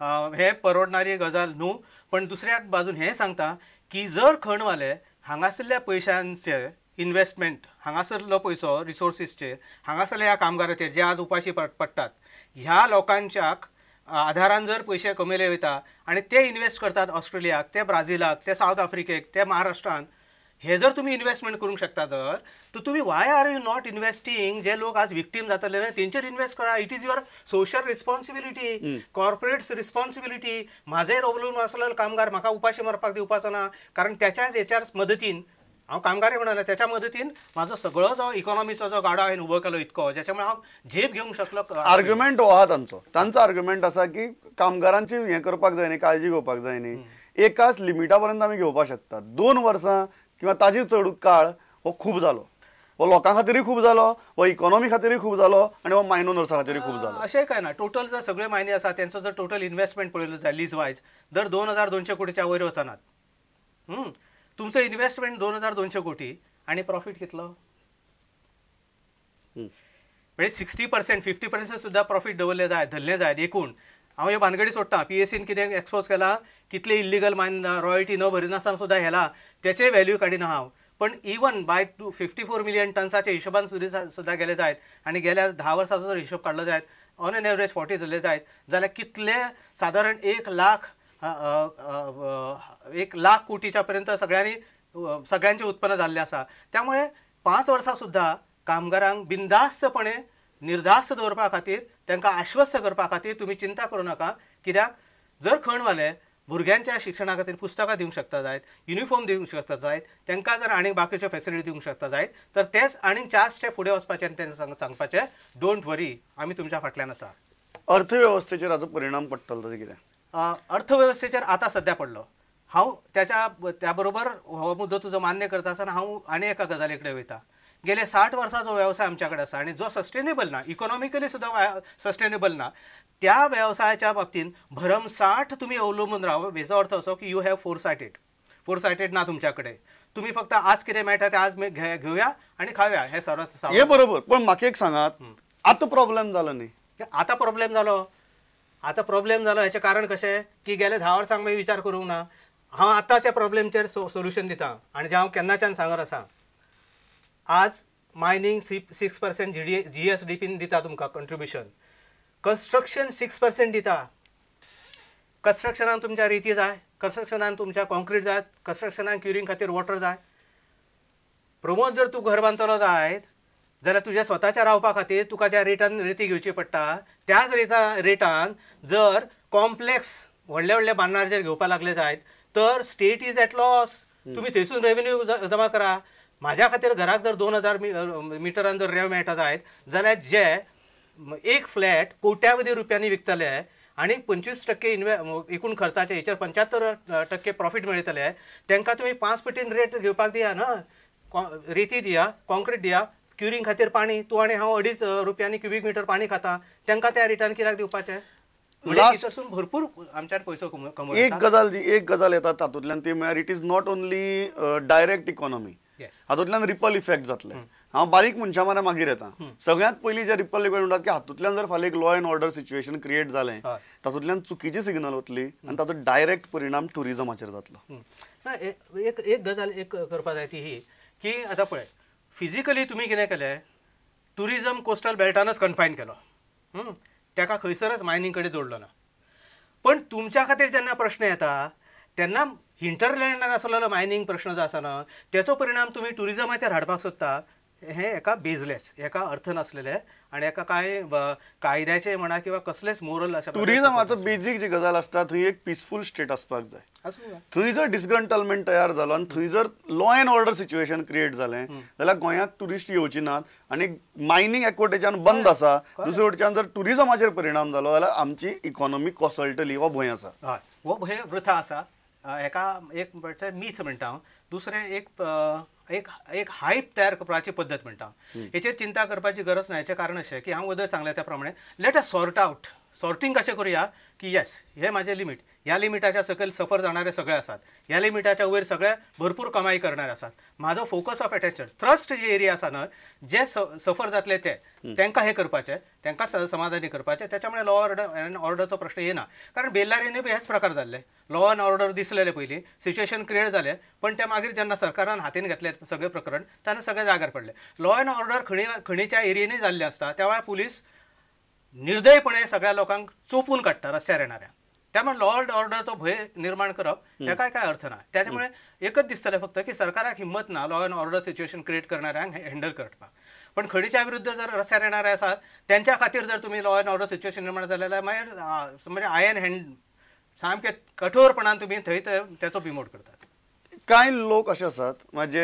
हे परवडणारी गजाल न्हू. पण दुसऱ्या बाजून हें सांगता की जर खणवाले हांगासरल्या पयशांचे इन्वेस्टमेंट, हांगासरलो पयसो रिसोर्सीसचेर, हांगासरल्या ह्या कामगाराचेर जे आज उपाशी पडटात ह्या लोकांच्या आधारान जर पयशे कमयले वयता आनी ते इन्वेस्ट करतात ऑस्ट्रेलियाक, ते ब्राझिलाक, ते सावथ आफ्रिकेक, ते महाराष्ट्रान, हे जर तुमी इन्वेस्टमेंट करूंक शकता जर तर तुमी why are you not investing? जे लोक आज विक्टीम जातले न्हय तेंचेर इन्वेस्ट करा. It is your social responsibility, corporates responsibility. म्हाजेर अवलंबून आसलेलो कामगार म्हाका उपाशी मरपाक दिवपाचो ना, कारण त्याच्याच हेच्यार मदतीन हांव कामगारय म्हणना, त्याच्या मदतीन म्हाजो सगळो जो इकॉनॉमीचो जो गाडो हांवें उबो केलो इतको ज्याच्यामुळे हांव झेप घेवंक शकलो. आर्ग्युमेंट हो आहा तांचो, तांचो आर्ग्युमेंट आसा की कामगारांची हें करपाक जाय न्ही, काळजी घेवपाक जाय न्ही, एकाच लिमिटा पर्यंत आमी घेवपाक शकतात. 2 वर्सां किंवा ताजे चड काळ हो खूब जालो, हो लोकां खातीरूय खूब जालो, हो इकॉनॉमी खातीरूय खूब जालो आनी हो मायन ओनर्सा खातीरूय खूब जालो. अशें काय ना, टोटल जर सगळे मायनी आसा तेंचो जर टोटल इन्वेस्टमेंट पळयलो जाय लीज वायज दर 2200 कोटीच्या वयर वचनात. तुमचो इन्वेस्टमेंट 2200 कोटी आनी प्रॉफीट कितलो? म्हणजे 60% 50% सुद्दां प्रॉफीट दवरले जाय, धरले जाय. एकूण हांव ह्यो भानगडी सोडटा, पीएसीन कितें एक्सपोज केलां, कितले इल्लिगल मायन रॉयल्टी न भरिनासतना सुद्दां हेला तेचे व्हॅल्यू काडिना हांव, पण इवन बाय 254 मिलियन टन्साच्या हिशोबान सुद्दां गेले जायत आनी गेल्या 10 वर्साचो जर हिशोब काडलो जायत ऑन एन एवरेज 40 धरले जायत जाल्यार कितले सादारण 1 लाख 1 लाख कोटीच्या पर्यंत सगळ्यांनी सगळ्यांचें उत्पन्न जाल्लें आसा. त्यामुळे 5 वर्सां सुद्दां कामगारांक बिनधास्तपणे निर्धास्त दवरपा खातीर, तांकां आश्वस्त करपा खातीर तुमी चिंता करूं नाका. कित्याक जर खणवाले भुरग्यांच्या शिक्षणा खातीर पुस्तकां दिवंक शकता जायत, युनिफॉर्म दिवंक शकता जायत, तांकां जर आनीक बाकीच्यो फेसिलिटी दिवंक शकता जायत तर तेच आनीक 4 स्टेप फुडें वचपाचें आनी तांकां सांगपाचें don't वरी, आमी तुमच्या फाटल्यान आसा. अर्थवेवस्थेचेर हाचो परिणाम पडटलो तशें कितें? अर्थवेवस्थेचेर आतां सद्या पडलो. हांव त्या बरोबर हो मुद्दो तुजो मान्य करता आसतना हांव आनी एका गजाली कडेन वयता. गेले 60 वर्सां जो वेवसाय आमच्या कडेन आसा आनी जो सस्टेनेबल ना, इकॉनॉमिकली सुद्दां सस्टेनेबल ना, त्या वेवसायाच्या बाबतींत भरमसाठ तुमी अवलंबून राव. हेजो अर्थ असो की you have फोरसायटेड, फोरसायटेड ना तुमच्या कडेन, तुमी फक्त आज कितें मेळटा तें आज घेवया आनी खावया हें सर्व. हें बरोबर, पण म्हाका एक सांगात, आतां प्रॉब्लेम जालो न्ही? आतां प्रॉब्लेम जालो, आतां प्रॉब्लेम जालो हेचें कारण कशें की गेले 10 वर्सांक मागीर विचार करूंक ना. हांव आतांच्या प्रॉब्लेमचेर सोल्युशन दिता आनी जें हांव केन्नाच्यान सांगत आसा. आज मायनींग 6% GSDP दिता तुमकां कंट्रिब्युशन, कन्स्ट्रक्शन 6% दिता. कन्स्ट्रक्शनान तुमच्या रेती जाय, कन्स्ट्रक्शनान तुमच्या कॉन्क्रीट जाय, कन्स्ट्रक्शनान क्युरींग खातीर वॉटर जाय. प्रमोद जर तूं घर बांदतलो जायत जाल्यार तुज्या स्वताच्या रावपा खातीर तुका ज्या रेटान रेती घेवची पडटा त्याच रेटान जर कॉम्प्लेक्स व्हडले व्हडले बांदणार जर घेवपा लागले जायत तर स्टेट is at loss. तुमी थंयसून रेवेन्यू जमा करा. म्हाज्या खातीर घराक जर 2000 मिटरान जर रेंव मेळटा जायत जाल्यार जे एक फ्लॅट कोट्यावधी रुपयांनी विकतले आनी 25% एकूण खर्चाचे हेचेर 75% प्रॉफीट मेळटले, तांकां तुमी 5 पटीन रेट घेवपाक दिया न्हय. रेती दिया, कॉन्क्रीट दिया, क्युरींग खातीर पाणी, तूं आनी हांव 2.5 रुपयांनी क्युबीक मिटर पाणी खाता, तांकां त्या रेटान कित्याक दिवपाचें? म्हणजे भरपूर आमच्यान पयसो कमोवता. एक गजाल येता तातूंतल्यान ती म्हळ्यार it is not only direct economy, हातूंतल्यान रिपल इफेक्ट जातले. हांव बारीक मनशां मारा मागीर येता. सगळ्यांत पयलीं जे रिपल इफेक्ट म्हणटात की हातूंतल्यान जर फाल्यां एक law and order situation create जालें तातूंतल्यान चुकीची सिग्नल वतली आनी ताचो डायरेक्ट परिणाम ट्युरिजमाचेर जातलो. ना, एक गजाल एक करपा जाय ती ही की आतां पळय फिजिकली तुमी कितें केलें, ट्युरिजम कोस्टल बेल्टानच कन्फायन केलो, ताका खंयसरच मायनींग कडेन जोडलो ना. पण तुमच्या खातीर जेन्ना प्रश्न येता तेन्ना हिंटरलँडान आसलेलो मायनींग प्रश्न जो आसा न्हय तेचो परिणाम तुमी ट्युरिजमाचेर हाडपाक सोदता, हें एका बेजलेस, एका अर्थ नासलेलें आनी एका कांय कायद्याचें म्हणा किंवा कसलेच मोरल अशें. ट्युरिजमाचो बेजीक जी गजाल आसता थंय एक पिसफूल स्टेट आसपाक जाय. थंय जर डिसग्रंटलमेंट तयार जालो आनी थंय जर law and order situation create जालें जाल्यार गोंयांत ट्युरिस्ट येवची नात आनी मायनींग एक वटेच्यान बंद आसा, दुसरे वटेच्यान जर ट्युरिजमाचेर परिणाम जालो जाल्यार आमची इकॉनॉमी कोसळटली हो भंय आसा. हय, हो भंय वृथा आसा. हेका एक म्हणल्यार मीथ म्हणटा हांव, दुसरें एक एक एक हायप तयार करपाची पद्दत म्हणटा. हेचेर चिंता करपाची गरज ना. हेचें कारण अशें की हांव वदर सांगलें त्या प्रमाणे let us sort out, sorting कशें करुया की येस हे म्हाजें लिमीट, ह्या लिमिटाच्या सकयल सफर जाणारे सगळे आसात, ह्या लिमिटाच्या वयर सगळे भरपूर कमाई करणारे आसात. म्हाजो फोकस ऑफ अटेन्शन थ्रस्ट जी एरिया आसा न्हय, जे सफर जातले ते तांकां हें करपाचें, तांकां समाधानी करपाचें. त्याच्यामुळे लॉ ऑर्डर अँड ऑर्डरचो प्रश्न येना, कारण बेल्लारीनूय बी हेच प्रकार जाल्ले. लॉ अँड ऑर्डर दिसलेले पयलीं, सिच्युएशन क्रिएट जालें, पण ते मागीर जेन्ना सरकारान हातीन घेतले सगळें प्रकरण तेन्ना सगळें जाग्यार पडलें. लॉ अँड ऑर्डर खणीच्या एरियेनी जाल्लें आसता त्या वेळार पुलीस निर्दयपणे सगळ्या लोकांक चोपून काडटा रस्त्यार येणाऱ्या. त्यामुळे लॉ अँड ऑर्डरचो भंय निर्माण करप हेका काय अर्थ ना. त्याच्यामुळे एकच दिसतलें फक्त की सरकाराक हिम्मत ना law and order situation create करणाऱ्यांक हँडल करपाक. पण खणीच्या विरुद्ध जर रस्त्यार येणारे आसात त्यांच्या खातीर जर तुमी लॉ अँड ऑर्डर सिच्युएशन निर्माण जालें जाल्यार मागीर म्हणजे आयन हँड सामकें कठोरपणान तुमी थंय तेचो बिमोड करतात. कांय लोक अशे आसात म्हणजे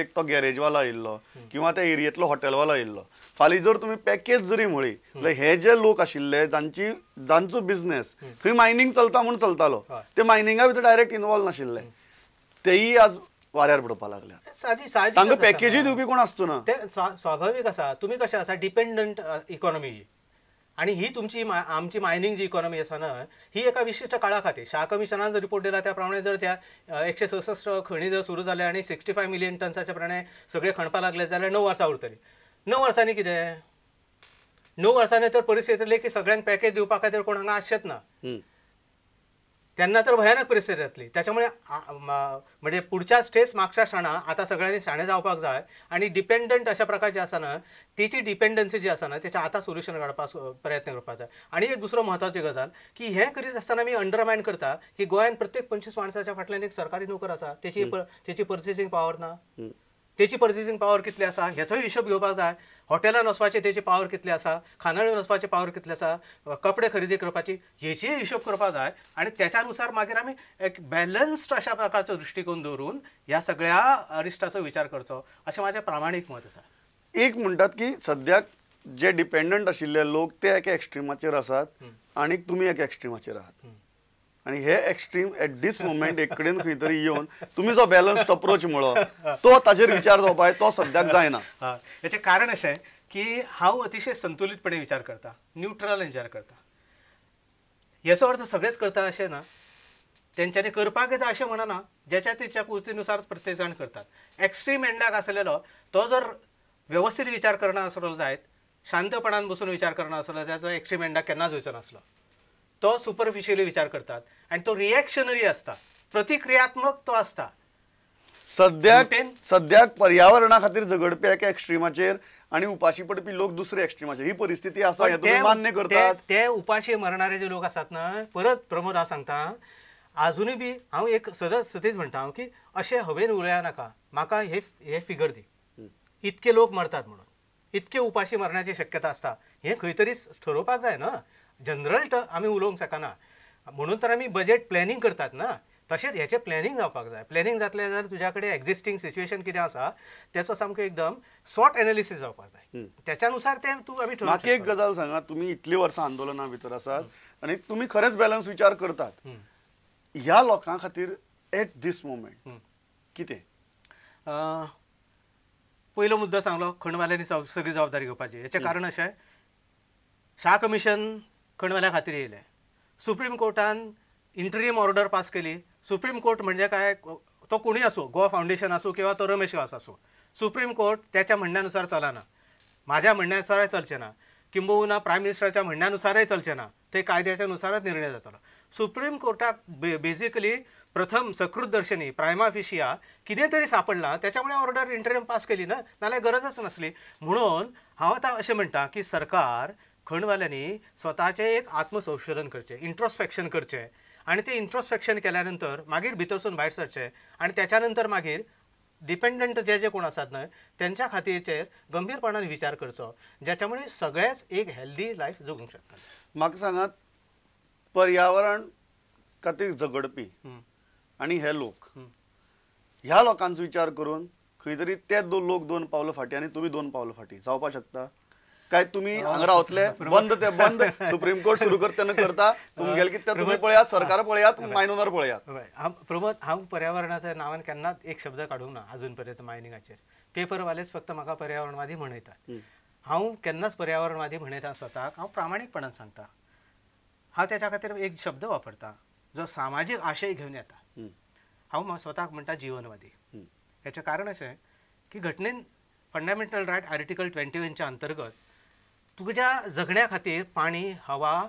एक तो गॅरेजवाला आयिल्लो किंवा त्या एरियेंतलो हॉटेलवाला आयिल्लो, फाल्यां जर तुमी पॅकेज जरी म्हळी जाल्यार हे जे लोक आशिल्ले जांची जांचो बिजनेस थंय मायनींग चलता म्हूण चलतालो, ते मायनिंगा भितर डायरेक्ट इनवॉल्व नाशिल्ले, तेय आज वाऱ्यार पडपाक लागल्या. तांकां पॅकेजूय दिवपी कोण आसचो ना. ते स्वाभावीक आसा. तुमी कशें आसा डिपेंडंट इकॉनॉमी, आनी ही तुमची आमची मायनींग जी इकॉनॉमी आसा न्हय ही एका विशिश्ट काळा खातीर. शाह कमिशनान जर रिपोर्ट दिला त्या प्रमाणे जर त्या 166 खणी जर सुरू जाल्या आनी 65 मिलियन टन्साच्या प्रमाणे सगळे खणपाक लागले जाल्यार 9 वर्सां उरतली. 9 वर्सांनी कितें, 9 वर्सांनी तर परिस्थिती येतली की सगळ्यांक पॅकेज दिवपा खातीर कोण हांगा आसचेच ना, तेन्ना तर भयानक परिस्थिती जातली. त्याच्यामुळे म्हणजे पुढच्या स्टेज मागच्या शाणा आतां सगळ्यांनी शाणे जावपाक जाय आनी डिपेंडंट अशा प्रकारचे आसा न्हय तेची डिपेंडन्सी जी आसा न्हय तेच्या आतां सोल्युशन काडपाक प्रयत्न करपाक जाय. आनी एक दुसरो म्हत्वाची गजाल की हें करीत आसतना आमी अंडरमायन करता की गोंयांत प्रत्येक 25 माणसाच्या फाटल्यान एक सरकारी नोकर आसा, तेची पर्चेसींग पावर ना, तेची पर्चेसींग पावर कितली आसा हेचोय हिशोब घेवपाक जाय. हॉटेलान वचपाची तेची पावर कितली आसा, खाणावळीन वचपाची पावर कितली आसा, कपडे खरेदी करपाची, हेचीय हिशोब करपाक जाय. आनी त्याच्या नुसार मागीर आमी एक बॅलन्स्ड अशा प्रकारचो दृश्टिकोन दवरून ह्या सगळ्या अरिश्टाचो विचार करचो अशें म्हाजें प्रामाणीक मत आसा. एक म्हणटात की सद्याक जे डिपेंडंट आशिल्ले लोक ते एका एक्स्ट्रिमाचेर आसात आनी तुमी एका एक्स्ट्रिमाचेर आहात, आनी हे एक्स्ट्रीम एट दीस मोमेंट एक कडेन खंय तरी येवन तुमी जो बॅलन्स्ड अप्रोच म्हळो तो ताजेर विचार जावपाक तो सद्याक जायना. हेचें कारण अशें की हांव अतिशय संतुलीतपणे विचार करता, न्युट्रल विचार करता. हेचो अर्थ सगळेच करता अशें ना, तेंच्यांनी करपाक जाय अशें म्हणना, ज्याच्या तेच्या कुर्तीनुसार प्रत्येक जाण करतात. एक्स्ट्रीम एंडाक आसलेलो तो जर वेवस्थीत विचार करना आसलो जायत, शांतपणान बसून विचार करना आसलो जायत, तो एक्स्ट्रीम एंडाक केन्नाच वचो नासलो. तो सुपरफिशियली विचार करतात आनी तो रिएक्शनरी आसता, प्रतिक्रियात्मक तो आसता. सद्याक सद्याक पर्यावरणा खातीर झगडपी एका एक्स्ट्रीमाचेर आनी उपाशी पडपी लोक दुसरे एक्स्ट्रीमाचेर, ही परिस्थिती आसा हें तुमी मान्य करतात. ते उपाशी मरणारे जे लोक आसात न्हय, परत प्रमोद हांव सांगता आजुनूय बी हांव एक सदच सतीच म्हणटा हांव की अशें हवेन उलया नाका, म्हाका हे फिगर दी, इतके लोक मरतात म्हणून, इतके उपाशी मरण्याची शक्यता आसता, हें खंय तरी ठरोवपाक जाय न्हय. जनरल आमी उलोवंक शकना म्हणून तर आमी बजेट प्लॅनिंग करतात ना, तशेंच हेचें प्लॅनिंग जावपाक जाय. प्लॅनिंग जातलें जाल्यार तुज्या कडेन एक्झिस्टींग सिच्युएशन कितें आसा तेचो सामको एकदम शॉर्ट एनालिसीस जावपाक जाय, त्याच्या नुसार तें तूं आमी ठरोवंक म्हाका एक गजाल सांगा, तुमी इतलीं वर्सां आंदोलना भितर आसात आनी तुमी खरेंच बॅलन्स विचार करतात, ह्या लोकां खातीर एट दीस मोमेंट कितें? पयलो मुद्दो सांगलो खणवाल्यांनी सगळी जबाबदारी घेवपाची. हेचें कारण अशें, शाह कमिशन खणवाल्या खातीर येयलें, सुप्रीम कोर्टान इंटरीम ऑर्डर पास केली. सुप्रीम कोर्ट म्हणजे काय, तो कोणूय आसूं, गोवा फावंडेशन आसूं किंवा तो रमेश गांवस आसूं, सुप्रीम कोर्ट त्याच्या म्हणण्यानुसार चलना, माझ्या म्हणण्यानुसारय चलचें ना, किंबहुना प्रायम मिनिस्टराच्या म्हणण्यानुसारय चलचें ना, ते कायद्याच्या नुसारच निर्णय जातलो. सुप्रीम कोर्टाक बेजिकली प्रथम सकृतदर्शनी प्रायमा फिशिया कितें तरी सापडलां त्याच्यामुळे ऑर्डर इंटरीम पास केली ना, नाल्यार गरजच नासली. म्हणून हांव आतां अशें म्हणटा की सरकार खणवाल्यांनी स्वताचें एक आत्मसंशोधन करचें, इंट्रोस्पेक्शन करचें, आनी तें इंट्रोस्पेक्शन केल्या नंतर मागीर भितरसून भायर सरचें आनी त्याच्या नंतर मागीर डिपेंडंट जे जे कोण आसात न्हय तेंच्या खातीरचेर गंभीरपणान विचार करचो, ज्याच्यामुळे सगळेच एक हेल्दी लायफ जगूंक शकतात. म्हाका सांगात, पर्यावरण खातीर झगडपी आनी हे लोक, ह्या लोकांचो विचार करून खंय तरी ते लोक दोन पावलां फाटीं आनी तुमी दोन पावलां फाटीं जावपाक शकता काय? तुमी हांगा रावतले बंद ते बंद, सुप्रीम कोर्ट सुरू करता तेन्ना करता, तुमगेले कितें तुमी पळयात, सरकार पळयात, मायनर पळयात. प्रमोद, हांव पर्यावरणाच्या नांवान केन्नाच एक शब्द काडूंक ना अजून पर्यंत मायनिंगाचेर. पेपरवालेच फक्त म्हाका पर्यावरणवादी म्हणयतात, हांव केन्नाच पर्यावरणवादी म्हणयता स्वताक. हांव प्रामाणीकपणान सांगता, हांव त्याच्या खातीर एक शब्द वापरता, जो सामाजीक आशय घेवन येता. हांव स्वताक म्हणटा जीवनवादी. हेचें कारण अशें की घटनेन फंडामेंटल रायट आर्टिकल 21च्या अंतर्गत तुज्या जगण्या खातीर पाणी, हवा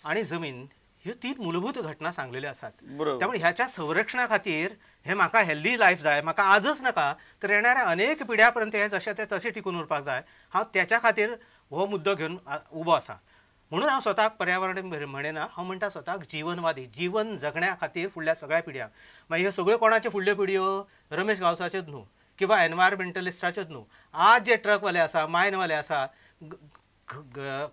आनी जमीन ह्यो 3 मूलभूत घटना सांगलेल्यो आसात. त्यामुळे ह्याच्या संरक्षणा खातीर हे म्हाका हेल्दी लायफ जाय, म्हाका आजच नाका तर येणाऱ्या अनेक पिढ्या पर्यंत हे जशें ते तशें टिकून उरपाक जाय. हांव त्याच्या खातीर हो मुद्दो घेवन उबो आसा. म्हणून हांव स्वताक पर्यावरण म्हणिना, हांव म्हणटा स्वताक जीवनवादी. जीवन जगण्या खातीर फुडल्या सगळ्या पिढ्यांक, मागीर ह्यो सगळ्यो कोणाच्यो फुडल्यो पिढयो, रमेश गांवसाच्योच न्हू किंवा एनवायरमेंटलिस्टाच्योच न्हू, आज जे ट्रकवाले आसा, मायनवाले आसा,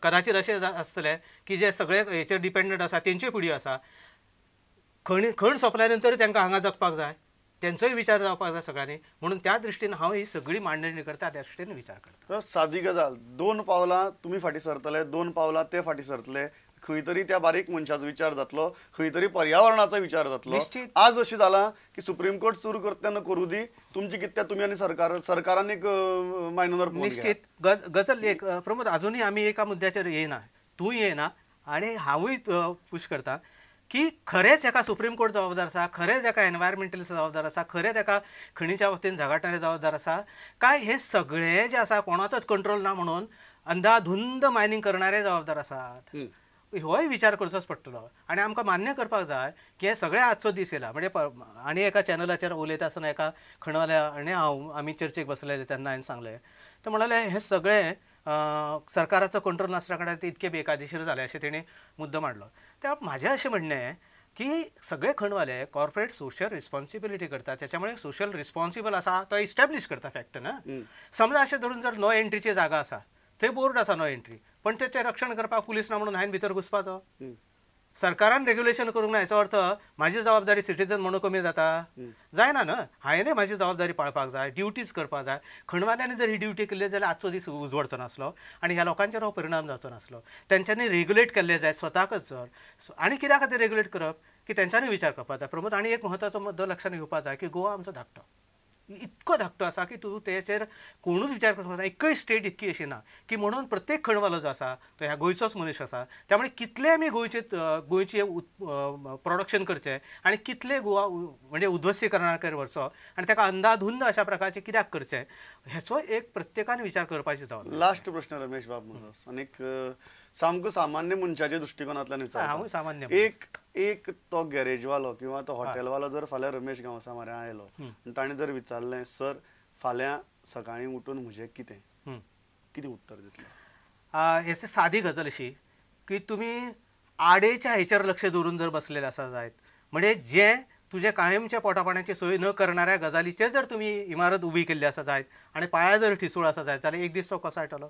कदाचित अशें आसतलें की जे सगळे हेचेर डिपेंडंट आसा तेंच्यो पिढयो आसा. खण सोंपल्या नंतर तांकां हांगा जगपाक जाय, तेंचोय विचार जावपाक जाय सगळ्यांनी. म्हणून त्या दृश्टीन हांव ही सगळी मांडणी करता, त्या दृश्टीन विचार करता. सादी गजाल, 2 पावलां तुमी फाटीं सरतले, 2 पावलां ते फाटीं सरतले, खंय तरी त्या बारीक मनशाचो विचार जातलो, खंय तरी पर्यावरणाचो विचार जातलो. निश्चित आज अशें जालां की सुप्रीम कोर्ट सुरू करता तेन्ना करूं दी, तुमची कितें तुमी आनी सरकारान एक मायनर. निश्चित गजल एक प्रमोद, अजुनूय आमी एका मुद्द्याचेर येयना, तूं येयना आनी हांवूय पुश करता की खरेंच एका सुप्रीम कोर्ट जबाबदार आसा, खरेंच एका एनवायरमेंटलिस्ट जबाबदार आसा, खरेंच एका खणीच्या बाबतीन झगडणारे जबाबदार आसा, काय हे सगळे जे आसा कोणाचोच कंट्रोल ना म्हणून अंधाधुंद मायनींग करणारे जबाबदार आसात, होय विचार करचोच पडटलो. आनी आमकां मान्य करपाक जाय की हे सगळे आजचो दीस येयला. म्हणजे आनी एका चॅनलाचेर उलयता आसतना एका खणवाल्या आनी हांव आमी चर्चेक बसलेले तेन्ना हांवें सांगलें, ते म्हणलें हे सगळे सरकाराचो कंट्रोल नासल्या कारणान ते इतके बेकायदेशीर जाले अशें तेणी मुद्दो मांडलो. त्या म्हाजें अशें म्हणणें की सगळे खणवाले कॉर्पोरेट सोशल रिस्पॉन्सिबिलिटी करता, त्याच्यामुळे सोशल रिस्पॉन्सिबल आसा तो इस्टॅब्लिश करता फॅक्ट ना. समजा अशें धरून जर नो एंट्रीची जागा आसा, थंय बोर्ड आसा नो एंट्री, पण तेचें रक्षण करपाक पुलीस ना म्हणून हांवें भितर घुसपाचो? सरकारान रेग्युलेशन करूंक ना हेचो अर्थ म्हाजी जबाबदारी सिटीजन म्हणून कमी जाता? जायना न्हय. हांवें म्हाजी जबाबदारी पाळपाक जाय, ड्युटीज करपाक जाय. खणवाल्यांनी जर ही ड्युटी केल्ली जाल्यार आजचो दीस उजवडचो नासलो आनी ह्या लोकांचेर हो परिणाम जावचो नासलो. तेंच्यांनी रेग्युलेट केल्लें जाय स्वताकच जर. आनी कित्या खातीर रेग्युलेट करप की तेंच्यांनी विचार करपाक जाय. प्रमोद, आनी एक म्हत्वाचो मुद्दो लक्षांत घेवपाक जाय की गोवा आमचो धाकटो, इतको धाकटो आसा की तूं तेचेर कोणूच विचार करूंक शकना. एकय स्टेट इतकी अशी ना की म्हणून प्रत्येक खणवालो जो आसा तो ह्या गोंयचोच मनीस आसा. त्यामुळे कितले आमी गोंयचें प्रोडक्शन करचें आनी कितले गोवा म्हणजे उद्ध्वस्तीकरणाकडे व्हरचो आनी ताका अंदाधुंद अशा प्रकारचें कित्याक करचें हेचो एक प्रत्येकान विचार करपाची जबाबदारी. लास्ट प्रश्न रमेश बाब म्हजो, आनीक सामको सामान्य मनशाच्या दृश्टिकोनांतल्यान विचार. हांव सामान्य एक एक तो गॅरेजवालो किंवा तो हॉटेलवालो जर फाल्यां रमेश गांवसा म्हऱ्यान आयलो आनी ताणें जर विचारलें, सर फाल्यां सकाळीं उठून म्हजें कितें, कितें उत्तर दितलें? हें सादी गजाल अशी की तुमी आडेच्या हेचेर लक्ष दवरून जर बसलेले आसा जायत, म्हणजे जें तुजें कायमच्या पोटापाण्याची सोय न करणाऱ्या गजालीचेर जर तुमी इमारत उबी केल्ली आसा जायत आनी पांया जर ठिसूळ आसा जायत जाल्यार एक दीस तो कोसळटलो.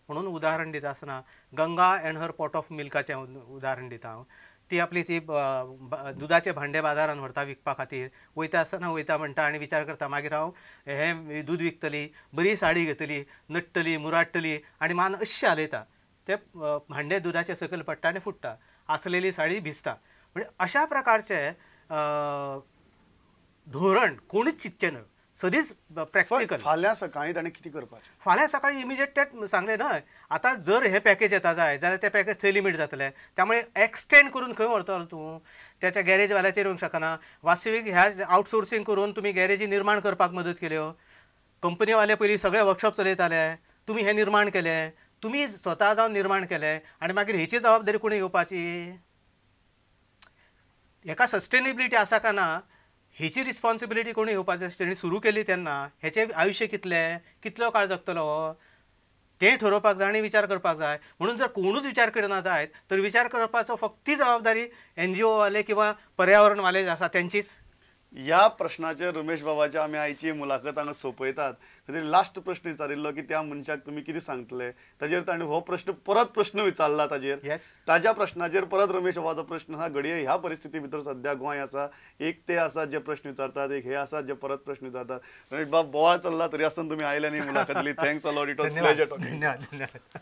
म्हणून उदाहरण दिता आसतना Ganga and her pot of मिल्काचें उदाहरण दिता हांव. ती आपली ती दुदाचे भांडे बाजारान व्हरता विकपा खातीर, वयता आसतना वयता म्हणटा आनी विचार करता मागीर हांव हें दूद विकतली, बरी साडी घेतली, नडटली, मुराडटली आनी मान अश्शें हालयता, ते भांडे दुदाचे सकयल पडटा आनी फुट्टा, आसलेली साडी भिजता. म्हणजे अशा प्रकारचे धोरण कोणीच चिंतचें न्हय, सदीच प्रॅक्टिकल. फाल्यां सकाळीं ताणें कितें करपाचें? फाल्यां सकाळीं इमिजिएट तें सांगलें न्हय. आतां जर हें पॅकेज येता जाय जाल्यार तें पॅकेज थंय लिमीट जातलें, त्यामुळे एक्सटेंड करून खंय व्हरतलो तूं? त्याच्या गॅरेजवाल्याचेर येवंक शकना. वास्तवीक ह्या आउटसोर्सिंग करून तुमी गॅरेजी निर्माण करपाक मदत केल्यो, कंपनीवाले पयलीं सगळे वर्कशॉप चलयताले, तुमी हें निर्माण केलें, तुमी स्वता जावन निर्माण केलें आनी मागीर हेची जबाबदारी कोणी घेवपाची? हेका सस्टेनेबिलिटी आसा काय ना हेची रिस्पॉन्सिबिलिटी कोणी घेवपाची? तेणी सुरू केली तेन्ना हेचें आयुश्य कितलें, कितलो काळ जगतलो हो तें ठरोवपाक जाय आनी विचार करपाक जाय. म्हणून जर कोणूच विचार करना जायत तर विचार करपाचो फक्त जबाबदारी एनजीओ वाले किंवा पर्यावरणवाले जे आसा तेंचीच. ह्या प्रश्नाचेर रमेश बाबाच्या आमी आयची मुलाखत हांगा सोंपयतात. खातीर लास्ट प्रश्न विचारिल्लो की त्या मनशाक तुमी कितें सांगतले, ताजेर ताणें हो प्रश्न परत प्रश्न विचारला ताजेर. येस, ताज्या प्रश्नाचेर परत रमेश बाबाचो प्रश्न आसा, घडये ह्या परिस्थिती भितर सद्या गोंय आसा, एक ते आसात जे प्रश्न विचारतात, एक हे आसात जे परत प्रश्न विचारतात. रमेश बाब बोवाळ चल्ला तरी आसतना तुमी आयले आनी मुलाखत दिली. Thanks a lot, it was pleasure talking. धन्यवाद, धन्यवाद.